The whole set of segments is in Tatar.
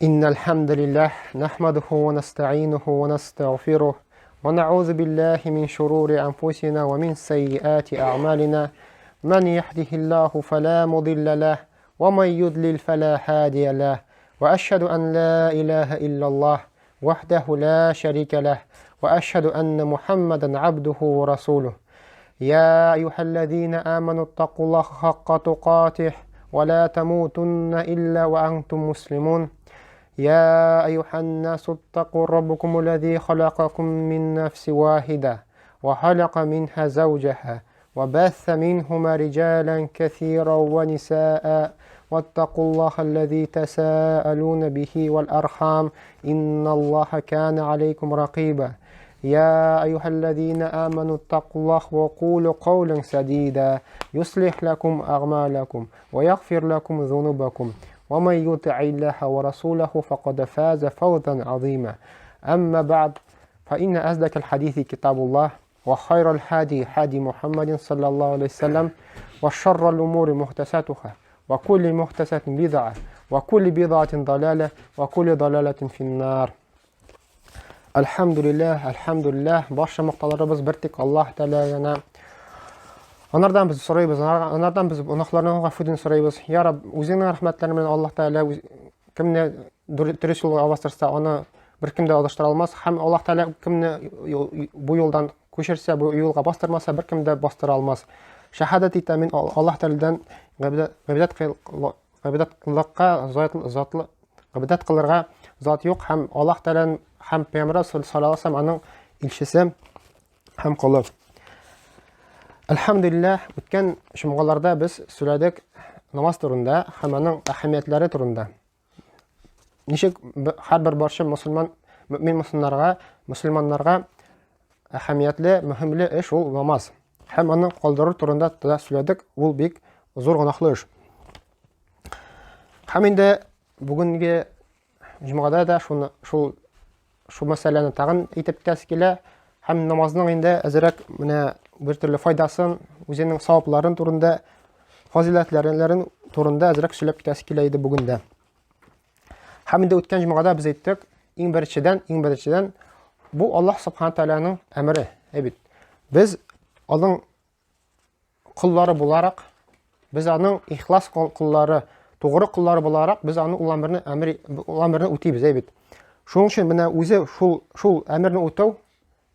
إن الحمد لله نحمده ونستعينه ونستغفره ونعوذ بالله من شرور أنفسنا ومن سيئات أعمالنا من يهده الله فلا مضل له ومن يضلل فلا هادي له وأشهد أن لا إله إلا الله وحده لا شريك له وأشهد أن محمدا عبده ورسوله يا أيها الذين آمنوا اتقوا الله حق تقاته ولا تموتن إلا وأنتم مسلمون يا أيها الناس اتقوا ربكم الذي خلقكم من نفس واحدة وخلق منها زوجها وبث منهما رجالا كثيرا ونساء واتقوا الله الذي تساءلون به والأرحام إن الله كان عليكم رقيبا يا أيها الذين آمنوا اتقوا الله وقولوا قولا سديدا يصلح لكم أعمالكم ويغفر لكم ذنوبكم ومن يطع الله ورسوله فقد فاز فوزا عظيما أما بعد فإن أصدق الحديث كتاب الله وخير الهادي هادي محمد صلى الله عليه وسلم وشر الأمور محدثاتها وكل محدثة بدعة وكل بدعة ضلالة وكل ضلالة في النار Әлхәмдүлилләһ, әлхәмдүлилләһ, барча мактауларыбыз бер тик Аллаһ Тәгаләгә. Анардан без сорыйбыз, анардан без гөнаһларның гафуын сорыйбыз. Я Рабб, үзеңнең рәхмәтләрең белән Аллаһ Тәгалә кемне дөрес юлга бастырса, аны беркем дә алыштыра алмас. Һәм Аллаһ Тәгалә кемне бу юлдан күчерсә, бу юлга бастырмаса, беркем дә бастыра алмас. Шәһадәт итәм мин Аллаһ Тәгаләдән гыйбадәт гыйбадәт кыллыкка затлы гыйбадәт кылырга зат юк һәм Аллаһ Тәгаләнең һәм Пәйгамбәр саллаллаһу алейһи аның илчесе һәм колы. Әлхәмдүлилләһ, үткән җомгаларда без сөйләдек намаз турында һәм аның әһәмиятләре турында. Ничек һәрбер барча мөселман мөмин мөселманнарга, мөселманнарга әһәмиятле, мөһимле эш ул намаз. Һәм аны калдыру турында да сөйләдек, ул бик зур гөнаһлы эш. Һәм инде бүгенге җомгада да шуны шул шул мәсьәләне тагын әйтеп китәсе килә. Һәм намазның инде әзрәк менә бер төрле файдасын, үзенең савапларын турында, фазыйләтләрен турында әзрәк сөйләп китәсе килә иде бүген дә. Һәм инде үткән җомгада без әйттек, иң беренчедән, иң беренчедән бу Аллаһ субхана тәгаләнең әмере, әй бит. Без аның коллары буларак, без аның ихлас коллары, тугры коллары буларак, без аның ул әмерне әмер ул әмерне үтибез, әй бит. Шуның өчен менә үзе шул шул әмерне үтәү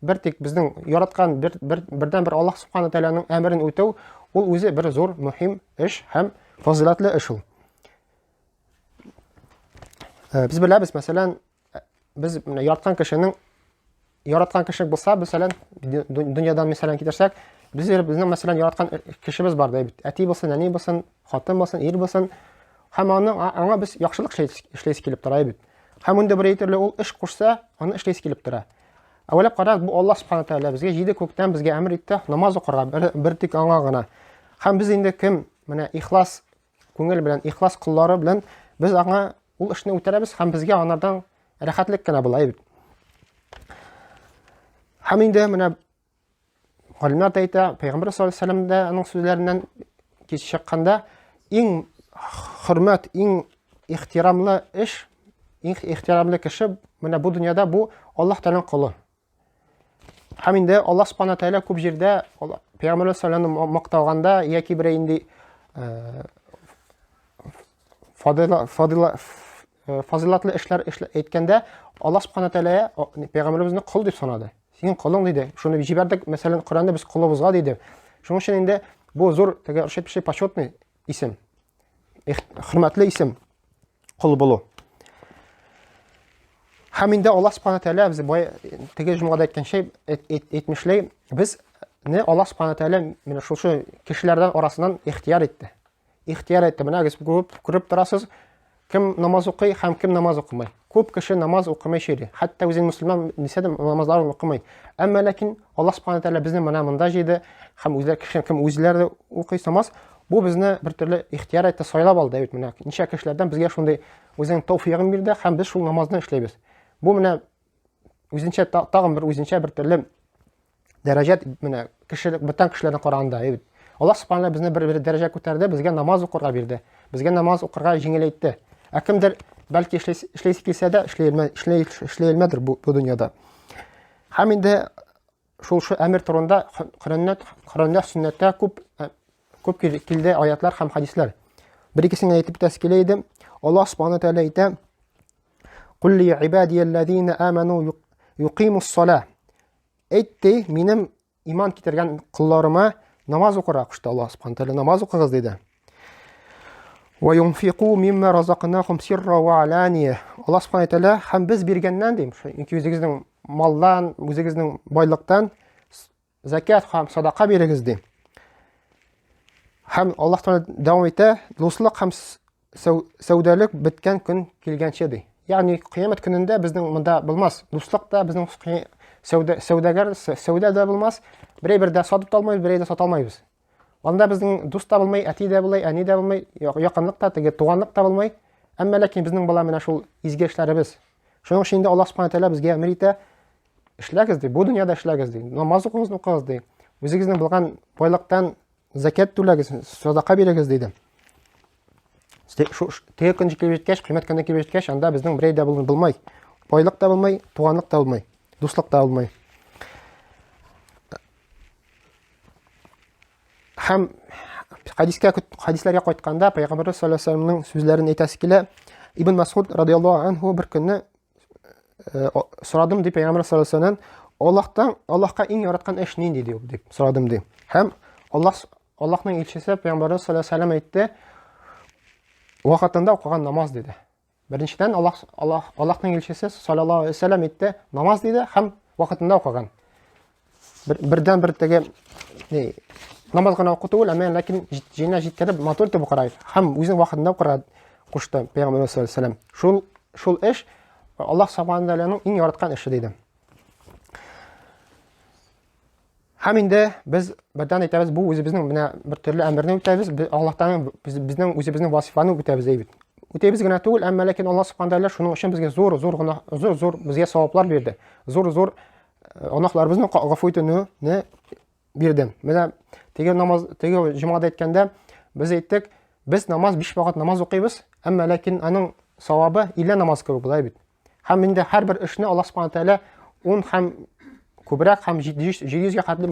бер тик безнең яраткан бер, бер, бердән бер Аллаһ субхана тәгаләнең әмерен үтәү, ул үзе бер зур мөһим эш һәм фазыйләтле эш ул. Э, без беләбез, мәсәлән, без менә яраткан кешенең яраткан кеше булса, мәсәлән, дөньядан мәсәлән китерсәк, без безнең мәсәлән яраткан кешебез бар да бит. Әти булсын, әни булсын, хатын булсын, ир булсын. Һәм аның аңа без яхшылык эшләйсе килеп тора бит. Һәм инде бер төрле ул эш кушса, аны эшләйсе килеп тора. Әүвәләп карагыз, бу Аллаһ субхана тәгалә безгә җиде күктән безгә әмер итте намаз укырга, бер, бер тик аңа гына. Һәм без инде кем менә ихлас күңел белән, ихлас коллары белән без аңа ул эшне үтәрәбез һәм безгә анардан рәхәтлек кенә була бит. Һәм инде менә галимнәр дә әйтә, Пәйгамбәр саллаллаһу алейһи вәсәлләм дә аның сүзләреннән кич чыкканда иң хөрмәт, иң ихтирамлы эш, иң ихтирамлы кеше менә бу дөньяда бу Аллаһ Тәгаләнең колы. Һәм инде Аллаһ Субхана Тәгалә күп җирдә Пәйгамбәр саллаллаһу макталганда яки берәй инде э, фадыла фадыла э, фазыйлатлы эшләр әйткәндә Аллаһ Субхана Тәгалә пәйгамбәребезне кол дип санады. Синең колың диде. Шуны җибәрдек, мәсәлән, Коръәндә без колыбызга диде. Шуның өчен инде бу зур теге рушит почетный исем. Хөрмәтле исем. Кол булу. Һәм инде Аллаһ Субхана Тәгалә без бай теге җомгада әйткәнчә әйтмешләй, без не Аллаһ Субхана Тәгалә менә шушы кешеләрдән арасыннан ихтияр итте. Ихтияр итте. Менә сез күреп, күреп торасыз, кем намаз укый һәм кем намаз укымый. Күп кеше намаз укымый йөри. Хәтта үзен мөселман дисә дә намазларын укымый. Әмма ләкин Аллаһ Субхана Тәгалә безне менә монда җыйды һәм үзләр кеше кем үзләре укый намаз, бу безне бер төрле ихтияр итте, сайлап алды бит менә. Ничә кешеләрдән безгә шундый үзенең тәүфигын бирде һәм без шул намазны эшләйбез. Бу менә үзенчә тагын бер үзенчә бер төрле дәрәҗә менә кеше бүтән кешеләрдән караганда бит. Аллаһ субхана безне бер бер дәрәҗә күтәрде, безгә намаз укырга бирде. Безгә намаз укырга җиңеләйтте. Ә кемдер Бәлки эшләсе килсә дә, эшли алмадыр бу, бу дөньяда. Һәм инде шул шу әмер турында Коръәндә, Коръәндә, сөннәттә күп күп килде аятлар һәм хадисләр. Бер икесен әйтеп үтәсе килә иде. Аллаһ субхана тәгалә әйтә: "Кул ли ибадияллазина аману юқимус сала". Әйтте, минем иман китергән колларыма намаз укырга кушты Аллаһ субхана тәгалә. Намаз укыгыз диде. Ва юнфику мимма разакнахум сирра ва алания. Аллаһ субхана тәгалә һәм без биргәннән дим, чөнки үзегезнең малдан, үзегезнең байлыктан закят һәм садака бирегез ди. Һәм Аллаһ Тәгалә дәвам итә, дуслык һәм сәүдәлек беткән көн килгәнче ди. Ягъни кыямәт көнендә безнең монда булмас. Дуслык та безнең сәүдә сәүдәгәр сәүдә дә булмас. Берәй бер дә сатып та алмыйбыз, берәй дә сата алмыйбыз. Анда безнең дус та булмый, әти дә булмый, әни дә булмый, якынлык та, теге туганлык та булмый. Әмма ләкин безнең була менә шул изге эшләребез. Шуның өчен инде Аллаһ Субхану тәгалә безгә әмер итә, эшләгез ди, бу дөньяда эшләгез ди, намаз укыгыз, укыгыз ди. Үзегезнең булган байлыктан Закят түләгез, садака бирегез диде. Теге көн килеп җиткәч, кыйммәт көне килеп җиткәч, анда безнең берәй дә булмый. Байлык та булмый, туганлык та булмый, дуслык та булмый. Һәм хадискә хадисләргә кайтканда Пәйгамбәрбез саллаллаһу алейһи вәсәлләмнең сүзләрен әйтәсе килә. Ибн Масуд радияллаһу анһу бер көнне сорадым ди Пәйгамбәр саллаллаһу алейһи вәсәлләмнән, Аллаһтан Аллаһка иң яраткан эш нинди ди дип сорадым ди. Һәм Аллаһ Аллаһның илчесе Пәйгамбәрбез саллаллаһу алейһи вәсәлләм әйтте, вакытында укыган намаз диде. Беренчедән Аллаһ Аллаһ Аллаһның илчесе саллаллаһу алейһи вәсәлләм әйтте, намаз диде һәм вакытында укыган. Бер, бердән бер теге ни намаз гына уку түгел, әмма ләкин җиенә җиткереп матур итеп укырга һәм үзенең вакытында укырга кушты Пәйгамбәрбез саллаллаһу алейһи вәсәлләм. Шул шул эш Аллаһ субхану тәгаләнең иң яраткан эше диде. Һәм инде без бердән әйтәбез, бу үзебезнең менә бер төрле әмерне үтәбез, без Аллаһтан без, безнең үзебезнең вазифаны үтәбез әйбит. Үтәбез генә түгел, әмма ләкин Аллаһ субхану тәгалә шуның өчен безгә зур зур гына зур зур безгә саваплар бирде. Зур зур гөнаһларыбызны гафу итүне бирде. Менә теге намаз, теге җомгада әйткәндә без әйттек, без намаз биш вакыт намаз укыйбыз, әмма ләкин аның савабы 50 намаз кебек була бит. Һәм инде һәрбер эшне Аллаһ субхана тәгалә 10 һәм күбрәк һәм 700 гә хәтле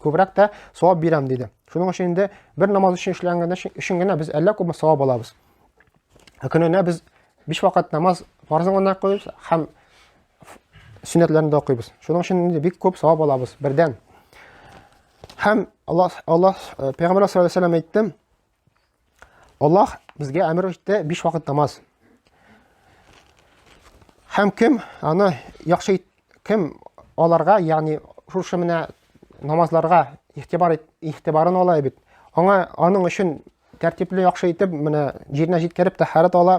күбрәк тә савап бирәм диде. Шуның өчен инде бер намаз өчен эшләнгән өчен генә без әллә күпме савап алабыз. Ә көненә без биш вакыт намаз фарзын гына кылабыз һәм сөннәтләрен дә укыйбыз. Шуның өчен инде бик күп савап алабыз бердән. Һәм Аллаһ Аллаһ э, Пәйгамбәр саллаллаһу алейһи вәсәлләм әйтте, Аллаһ безгә әмер итте биш вакыт намаз. Һәм кем аны яхшы кем аларга, ягъни шушы менә намазларга игътибар игътибарын ала бит. Аңа аның өчен тәртипле яхшы итеп менә җиренә җиткереп тәһарәт ала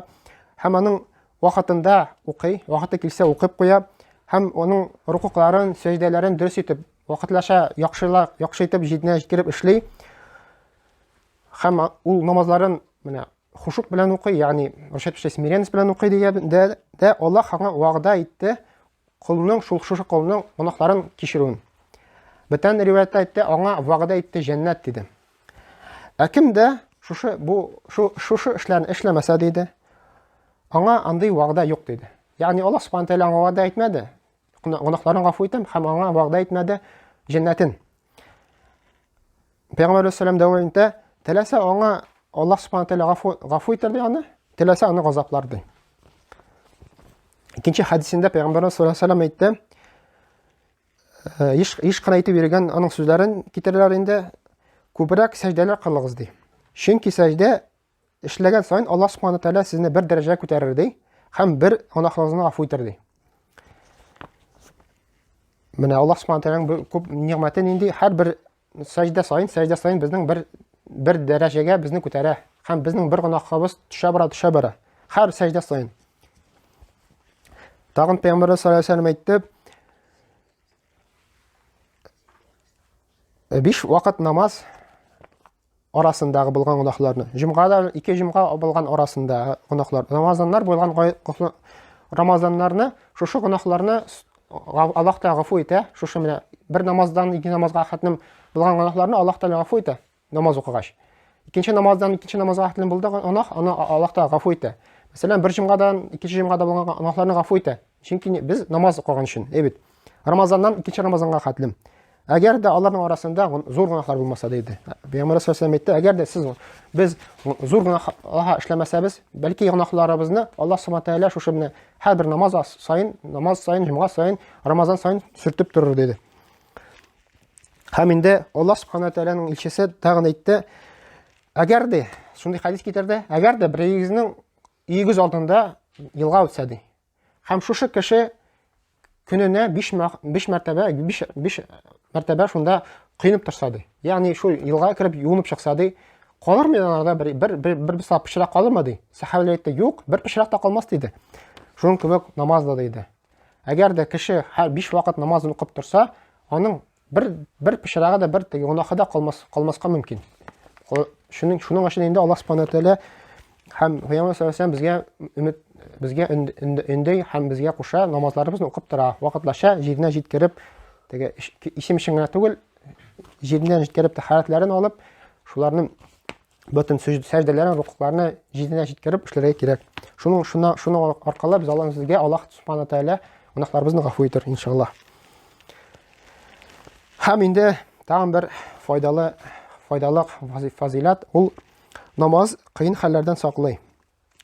һәм аның вакытында укый, вакыты килсә укып куя һәм аның рукукларын, сәҗдәләрен дөрес итеп, вакытлаша яхшылар, яхшы итеп җиренә җиткереп эшли. Һәм ул намазларын менә хушук белән укый, ягъни русча әйтмешли смиренность белән укый дигән дә, дә Аллаһ аңа вәгъдә итте колның шул шушы колның гөнаһларын кичерүен. Бүтән риваятьтә әйтте, аңа вәгъдә итте җәннәт диде. Ә кем дә шушы бу шу, шушы эшләрне эшләмәсә диде, аңа андый вәгъдә юк диде. Ягъни Аллаһ субхана тәгалә аңа вәгъдә итмәде. Гөнаһларын гафу итәм һәм аңа вәгъдә итмәде җәннәтен. Пәйгамбәр алейһиссалам дәвам итә, теләсә аңа Аллаһ субхана тәгалә гафу, гафу итәр ди аны, теләсә аны газаплар ди. Икенче хәдисендә Пәйгамбәр саллаллаһу алейһи вәсәлләм әйтте, еш, еш кына әйтеп йөргән аның сүзләрен китерәләр инде, күбрәк сәҗдәләр кылыгыз ди. Чөнки сәҗдә эшләгән саен Аллаһ субхана тәгалә сезне бер дәрәҗәгә күтәрер ди һәм бер гөнаһларыгызны гафу итәр ди. Менә Аллаһ субхана тәгаләнең күп нигъмәте нинди, һәрбер сәҗдә саен, сәҗдә саен безнең бер бер дәрәҗәгә безне күтәрә һәм безнең бер гөнаһыбыз төшә бара, төшә бара. Һәр сәҗдә саен. Тагын Пәйгамбәрбез саллаллаһу алейһи вәсәлләм әйтте, биш вакыт намаз арасындагы булган гөнаһларны. Җомгада ике җомга булган арасында гөнаһлар. Рамазаннар булган Рамазаннарны шушы гөнаһларны Аллаһ Тәгалә гафу итә. Шушы менә бер намаздан ике намазга хәтлем булган гөнаһларны Аллаһ Тәгалә гафу итә намаз укыгач. Икенче намаздан икенче намазга хәтлем булды гөнаһ, аны Аллаһ Тәгалә гафу итә. Мәсәлән, бер җомгадан икенче җомгада булган гөнаһларны гафу итә. Чөнки без намаз укыган өчен, әйбәт. Рамазаннан икенче Рамазанга хәтлем. Әгәр дә аларның арасында зур гөнаһлар булмаса диде. Пәйгамбәр саллаллаху әйтте, әгәр дә сез без зур гөнаһ эшләмәсәбез, бәлки гөнаһларыбызны Аллаһ субхана тәгалә шушы менә һәрбер намаз саен, намаз саен, җомга саен, Рамазан саен сөртеп торыр диде. Һәм инде Аллаһ субхана тәгаләнең илчесе тагын әйтте, әгәр дә шундый хәдис китерде, әгәр дә берегезнең өегез алдында елга үтсә ди. Һәм шушы кеше көненә 5 5 мәртәбә 5 5 мәртәбә шунда коенып торса ди. Ягъни шул елга кереп юынып чыкса ди, калырмы аларда бер бер бер, бер бер пычрак калырмы ди. Сәхабәләр әйтте, юк, бер пычрак та калмас диде. Шуның кебек намаз да диде. Әгәр дә кеше һәр 5 вакыт намазын укып торса, аның бер бер пычрагы да бер теге гөнаһы да калмас калмаска мөмкин. Шуның шуның өчен инде Аллаһ субхана тәгалә һәм Пәйгамбәр саллаллаху безгә өмет безгә өнди һәм безгә куша намазларыбызны укып тора, вакытлаша җиренә җиткереп, теге исем өчен генә түгел, җиренә җиткереп тәһарәтләрен алып, шуларның бөтен сәҗдәләрен, рукукларны җиренә җиткереп эшләргә кирәк. Шуның шуна шуның аркылы без Аллаһ безгә Аллаһ субхана тәгалә гөнаһларыбызны гафу итер, иншаллаһ. Һәм инде тагын бер файдалы файдалы фазиләт ул намаз кыен хәлләрдән саклый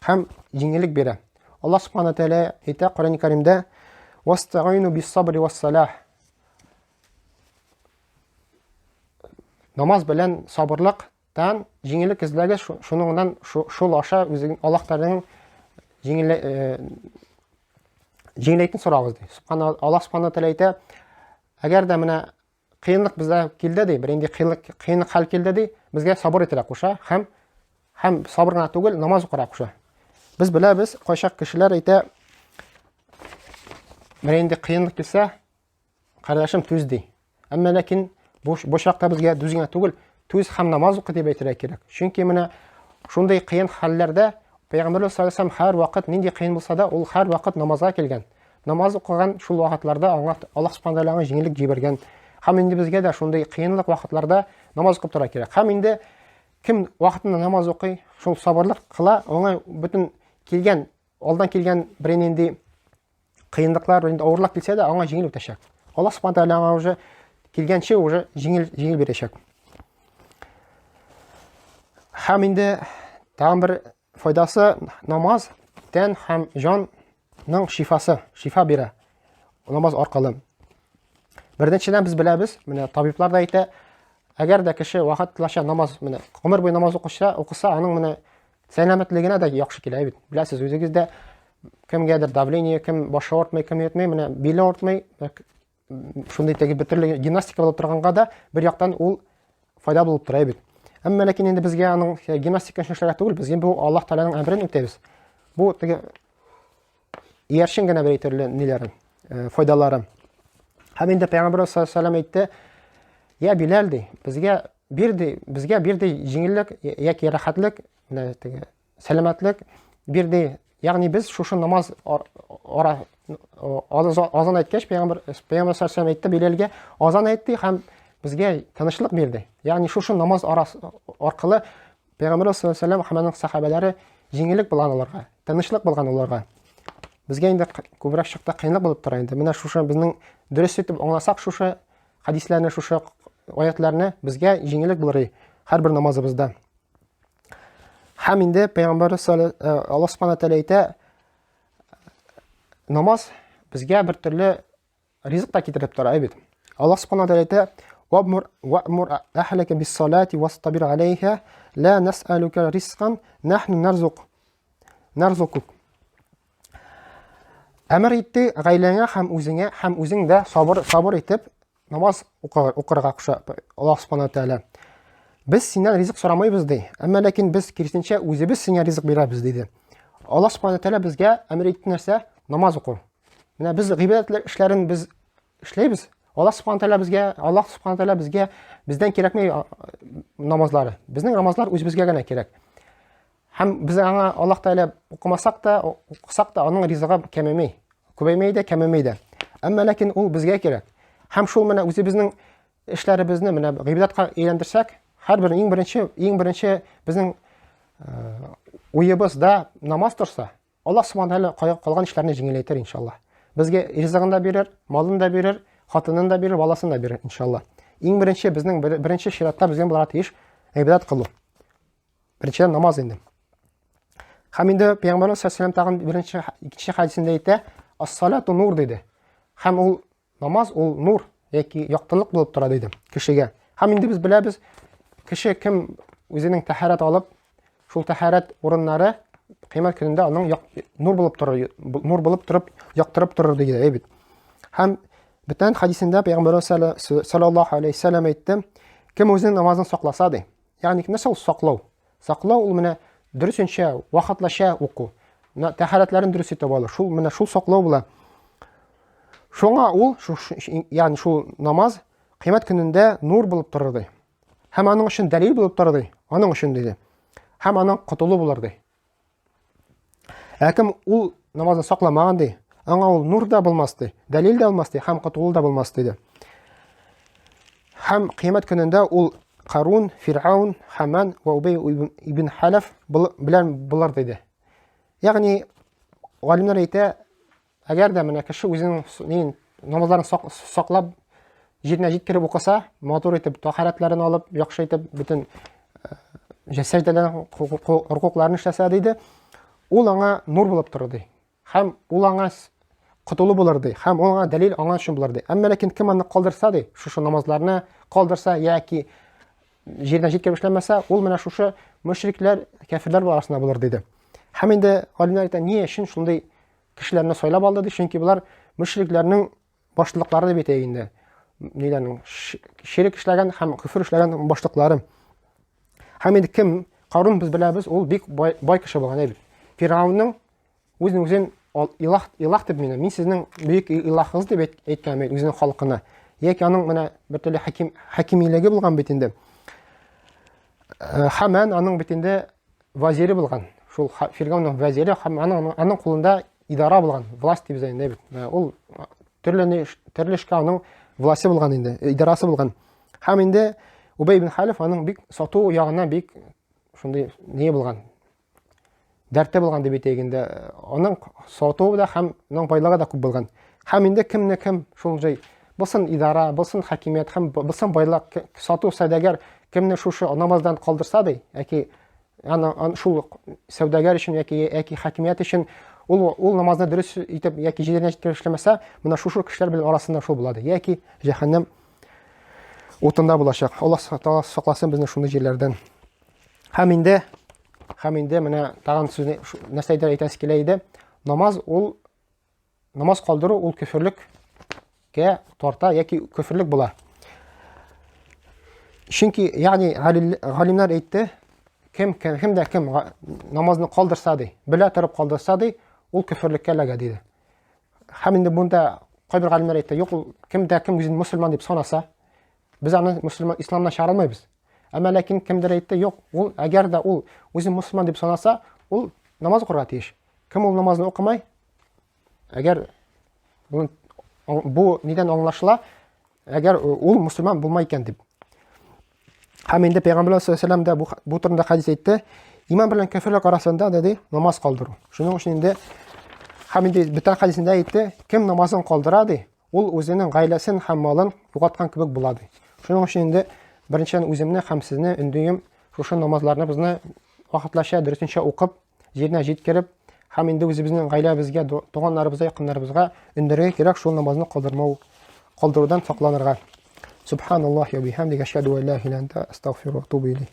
һәм җиңеллек бирә. Аллаһ субхана тәгалә әйтә Коръән Кәримдә: "Вастагыйну бис-сабри вас-салах". Намаз белән сабырлык Тан җиңеллек эзләгез, шуныңнан шул аша үзең Аллаһ Тәгаләнең җиңел җиңеләйтен сорагыз ди. Субхана Аллаһ субхана тәгалә әйтә, әгәр дә менә кыенлык безгә килде ди, бер инде кыенлык кыенлык хәл килде ди, безгә сабыр итәргә куша һәм һәм сабыр гына түгел, намаз укырга куша. Без беләбез, кайчак кешеләр әйтә, бер инде кыенлык килсә, Кардәшем, түз ди. Әмма ләкин бу, бу чакта безгә түз генә түгел, түз һәм намаз укы дип әйтергә кирәк. Чөнки менә шундый кыен хәлләрдә Пәйгамбәрбез саллаллаху алейһи һәр вакыт нинди кыен булса да, ул һәр вакыт намазга килгән. Намаз укыган шул вакытларда аңа Аллаһ субхана тәгалә аңа җиңеллек җибәргән. Һәм инде безгә дә шундый кыенлык вакытларда намаз укып тора кирәк. Һәм инде кем вакытында намаз укый, шул сабырлык кыла, аңа бөтен килгән, алдан килгән бер нинди кыенлыклар, инде авырлык килсә дә, аңа җиңел үтәчәк. Аллаһ субхана тәгалә аңа уже килгәнче уже җиңел җиңел бирәчәк. Һәм инде тагын бер файдасы намаз тән һәм җанның шифасы, шифа бирә намаз аркылы. Беренчедән без беләбез, менә табиблар да әйтә, әгәр дә кеше вакытлыча намаз, менә гомер буе намаз укыса, укыса, аның менә Сәламәтлегенә дә яхшы килә бит. Беләсез үзегез дә кемгәдер давление, кем башы авыртмый, кем йөртми, менә биле авыртмый. Шундый теге бер төрле гимнастика булып торганга да бер яктан ул файда булып тора бит. Әмма ләкин инде безгә аның гимнастика өчен эшләргә түгел, безгә бу Аллаһ Тәгаләнең әмерен үтәбез. Бу теге иярчен генә бер төрле ниләрен, файдалары. Һәм инде Пәйгамбәр саллаллаху алейһи вәсәлләм әйтте, Я Биләл ди, безгә бир ди, безгә бир ди җиңеллек яки рәхәтлек, менә теге сәламәтлек бир ди. Ягъни без шушы намаз ара азан әйткәч, пәйгамбәр пәйгамбәр саллаллаху әйтте Биләлгә, азан әйтте һәм безгә тынычлык бирде. Ягъни шушы намаз арасы аркылы пәйгамбәр саллаллаху алейһи вәсәлләм һәм аның сахабәләре җиңеллек булган аларга, тынычлык булган аларга. Безгә инде күбрәк чакта кыенлык булып тора инде. Менә шушы безнең дөрес итеп аңласак шушы хәдисләрне, шушы аятларны безгә җиңеллек булыр һәрбер намазыбызда. Һәм инде Пәйгамбәр Аллаһ Субхана Тәгалә әйтә, намаз безгә бер төрле ризык та китереп тора бит. Аллаһ Субхана Тәгалә әйтә, "Вамур вамур әһләкә бис-салати вастабир алейха, ла нас'алука ризкан, нахну нарзук нарзукук." Әмер итте гаиләңә һәм үзеңә һәм үзең дә сабыр сабыр итеп намаз укырга куша Аллаһ Субхану Тәгалә. Без синнән ризык сорамыйбыз ди. Әмма ләкин без киресенчә үзебез сиңа ризык бирәбез диде. Аллаһ Субхану Тәгалә безгә әмер итте нәрсә? Намаз уку. Менә без гыйбадәт эшләрен без эшләйбез. Аллаһ Субхану Тәгалә безгә, Аллаһ Субхану Тәгалә безгә бездән кирәкми намазлары. Безнең намазлар үзебезгә генә кирәк. Һәм без аңа Аллаһ Тәгалә укымасак та, укысак та аның ризыгы кәмеми. Күбәймәй дә, кәмемәй дә. Әмма ләкин ул безгә кирәк. Һәм шул менә үзебезнең эшләребезне менә гыйбадәткә әйләндерсәк, һәрбер иң беренче, иң беренче безнең уебызда намаз торса, Аллаһ субхана тәгалә калган эшләрне җиңеләйтер, иншаллаһ. Безгә ризыгын да бирер, малын да бирер, хатынын да бирер, баласын да бирер, иншаллаһ. Иң беренче безнең беренче чиратта безнең булырга тиеш гыйбадәт кылу. Беренчедән намаз инде. Һәм инде Пәйгамбәрбез саллаллаһу алейһи тагын беренче икенче хәдисендә әйтә, ас-салату нур диде. Һәм ул намаз ул нур яки яктылык булып тора диде кешегә. Һәм инде без беләбез, кеше кем үзенең тәһарәт алып, шул тәһарәт урыннары кыямәт көнендә аның нур булып торыр, нур булып торып, яктырып торыр диде, әй бит. Һәм бүтән хәдисендә Пәйгамбәрбез саллаллаһу алейһи вәсәлләм әйтте, кем үзенең намазын сакласа ди. Ягъни нәрсә ул саклау? Саклау ул менә дөресенчә, вакытлыча уку. Менә тәһарәтләрен дөрес итеп алу. Шул менә шул саклау була. Шуңа ул, ягъни шул намаз кыямәт көнендә нур булып торыр ди. Һәм аның өчен дәлил булып торыр ди. Аның өчен диде. Һәм аның котылу булыр ди. Ә кем ул намазны сакламаган ди, аңа ул нур да булмас ди, дәлил дә булмас ди, һәм котылу да булмас диде. Һәм кыямәт көнендә ул Карун, Фиргаун, Хаман ва Убей ибн Халаф белән булыр диде. Ягъни галимнәр әйтә, Әгәр дә менә кеше үзенең нин намазларын саклап җиренә җиткереп укыса, матур итеп тахарәтләрен алып, яхшы итеп бөтен э, сәҗдәләрен, рукукларын эшләсә диде, ул аңа нур булып торыр ди. Һәм ул аңа котылу булыр ди, һәм ул аңа дәлил аңа өчен булыр ди. Әмма ләкин кем аны калдырса ди, шушы намазларны калдырса яки җиренә җиткереп эшләмәсә, ул менә шушы мөшрикләр, кәфирләр арасында булыр диде. Һәм инде галимнәр әйтә, ни өчен шундый кешеләрне сайлап алды ди, чөнки болар мөшрикләрнең башлыклары дип әйтәйек инде. Ниләрнең ширек эшләгән һәм көфер эшләгән башлыклары. Һәм инде кем Карун без беләбез, ул бик бай, бай кеше булган әйбит. Фиргавнның үзен үзен илах, илах дип мине, мин сезнең бөек илахыгыз дип әйткән бит үзенең халкына. Яки аның менә бер төрле хаким, хакимилеге булган бит инде. Э, Хаман аның бит инде вазире булган. Шул Фиргавнның вазире һәм аның аның кулында идара булган, власть дип инде бит. Ул төрле төрле эшкә аның власте булган инде, идарасы булган. Һәм инде Убей ибн Халиф аның бик сату ягыннан бик шундый не булган. Дәрте булган дип әйтәйек инде. Аның сатуы да һәм аның байлыгы да күп булган. Һәм инде кемне кем шул җай булсын идара, булсын хакимият һәм булсын байлык, сату сәүдәгәр кемне шушы намаздан калдырса ди, яки аны шул сәүдәгәр өчен яки яки хакимият өчен ул ул намазны дөрес итеп яки җиренә җиткереп эшләмәсә, менә шушы кешеләр белән арасында шул була ди, яки җәһәннәм утында булачак. Аллаһ Тәгалә сакласын безне шундый җирләрдән. Һәм инде һәм инде менә тагын сүзне нәрсә әйтәсе килә иде. Намаз ул намаз калдыру ул көферлеккә тарта яки көферлек була. Чөнки, ягъни галимнәр әйтте, кем кем кем дә кем намазны калдырса ди, белә торып калдырса ди, ул көферлеккә эләгә диде. Һәм инде монда кайбер галимнәр әйтте, юк, ул кем дә кем үзен мөселман дип санаса, без аны мөселман исламнан чыгара алмыйбыз. Әмма ләкин кемдер әйтте, юк, ул әгәр дә ул үзен мөселман дип санаса, ул намаз укырга тиеш. Кем ул намазны укымай? Әгәр бу нидән аңлашыла? Әгәр ул мөселман булмай икән дип. Һәм инде Пәйгамбәр саллаллаһу алейһи дә бу, бу турында хәдис әйтте. Иман белән кәферлек арасында диде намаз калдыру. Шуның өчен инде һәм инде бүтән хәдисендә әйтте, кем намазын калдыра ди, ул үзенең гаиләсен һәм малын югалткан кебек була ди. Шуның өчен инде беренчедән үземне һәм сезне өндием шушы намазларны безне вакытлыча дөресенчә укып, җиренә җиткереп һәм инде үзебезнең гаиләбезгә, туганнарыбызга, якыннарыбызга өндәргә кирәк шул намазны калдырмау, калдырудан сакланырга. Субханаллахи ва бихамдиһи, ашһаду ан ла илаһа илля анта, астагфирука ва атубу илейк.